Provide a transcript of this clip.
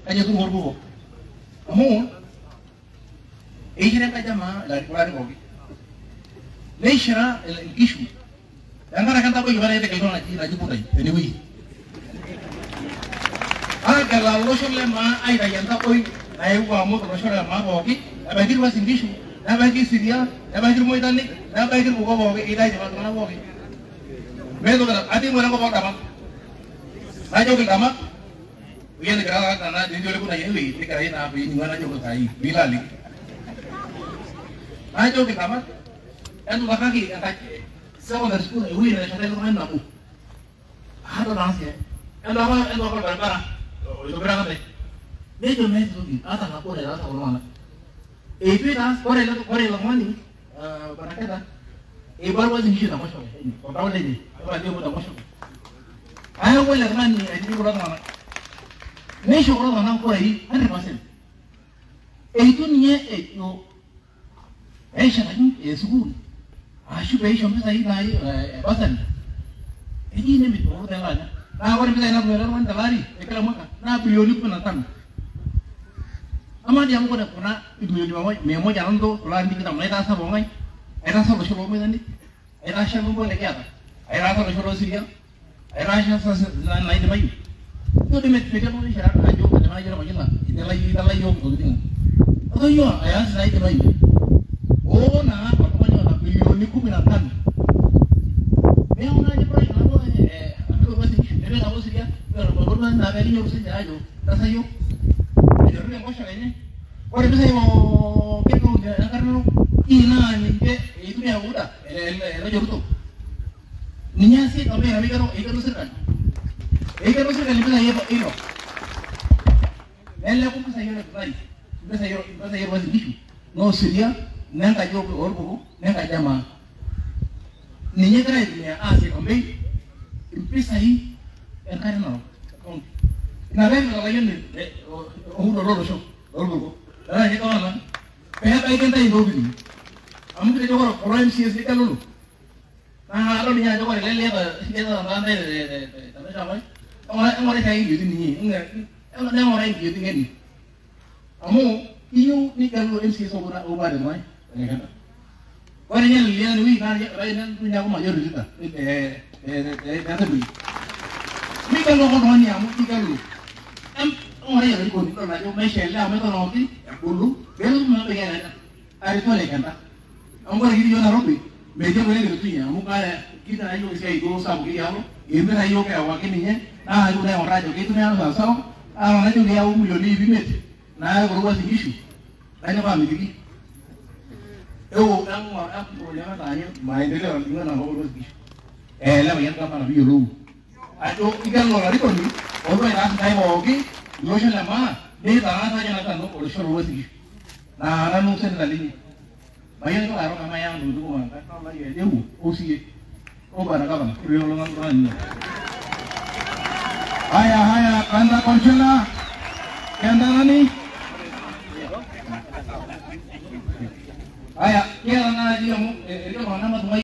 Kajo tu ngorbuko. Amu eishira enkaji emaa ilarikok pooki. Neishira inkishu. Tenkaraki entaboi apa naitegelua naji Putai tenewueji. Aagela olosho le maa aitayu entaboi nayewuo amut olosho le maa pooki, ebaiki Uasin Ngishu, nebaiki Isiria, nebaiki Irmoitanik, nebaiki Irbuko pooki, eitayu iltung'anak pooki. Meitoki atii ng'ole enkop ooldamak. Najoki ildamak, oyie nikigira taata tenetii olekunai enewueji nikirai naa piining'u enajoki saai piilo aliki. Najoki ildamak, entutakaki enkaji secondary school ewueji nateshetaki oltung'ani nabo. Adol naa sii entuaka olbaribara oitobiraka ntae. Nejo meeta toki ata nabo naitaasa kulo tung'anak. Eitu itaas ore ilo tung'ani Baraketa eiba Uasin Ngishu tenkoshoke oltau lenye eiba ajo tenkoshoke. Ayawua ele tung'ani aitijing kulo tung'anak. Neisho kulo tung'anak nkurai 100%. Eitu ninye ejo peeshetaki sukuul ashu peisho mpisai naai e bursary. Eji nemit pooki tele anya. Naa ore mpisai natum ele tung'ani telaari te kila mwaka naa bilioni 15. Amaa dii amu ore kuna milioni 100 nanoto kulo arin tikitam naitaasa poong'ae, aitaasa olosho loomoitanik, aitaasa olombo lekiata, aitaasa olosho loosiria, aitaasa naidimayu. Ijo dii metii oltung'ani oishira ajo etipika orkujita itala yiok intokitin. Atonyua ayas naidimayu. Oo naa oltung'ani oota bilioni 15. Neeku naaji pressure nabo apik Uasin Ngishu, nipik nabo Siria, naa pekinyoru sinche ajo intasa yiok. Aiteru tenkoshoke enye. Ore mpisai pookin enkarna ino naa ninche eitumia UDA ele Ruto. Ninye easie campaign amu eikeno sirkali. Eikeno sirkali mpisai ilo. Neleku mpisai ole Putai, mpisai Uasin Ngishu, noosiria, nenkaji orbuku, nenkaji emaa. Ninye egira aitumia aasie campaign impisai enkare narok county. Ina peepik olayioni oudo lolosho lorbuku. Dara ninye gavana peebaiki intae intokitin. Amu kitejo ore kulo MCAs ligelulu. Naa adol ninye ajo ore ele liata ntae tena eng'orai saai inkiyioitin inyi, neng'orai inkiyioitin ng'eni. Amu iyieu nigelu MCAs obo are tung'ai olekenta. Ore ninye leliana enewueji naa neeku majority te assembly. Migelu ake oltung'ani amu igelu. Eng'orai olarikoni nidol ajo maisha ele amu eton ebulu peelotu metabaiki aretu olekenta. Amu ore kitii iyiok Nairobi metii enkoitoi nikiretunye amu kitii naa iyiok esiai duo sapuk idialo impisai iyiok keyau ninye naa kepuo aing'uraa ajo keitumia sawasawa naa tenajo kiyau milioni ip imiet naa kulo Uasin Ngishu najo aamitiki. Ewo eng'or maendeleo ing'ua ena kop Uasin Ngishu. Ele payian gavana piiyiolou ajo igelu olarikoni olotu aitaas intae pooki ilosho le maa neitaas ajo naa sinanu olosho le Uasin Ngishu. Naa nanu seneta linyi. Mayieu naitoki airoro amu aya ntokitin kumok enkarna olari ajo OCA obwana gavana oltung'ani. Haya haya, kanda Conchela, kenda nani? Haya, kiata naaji amu etii iltung'anak matung'ai.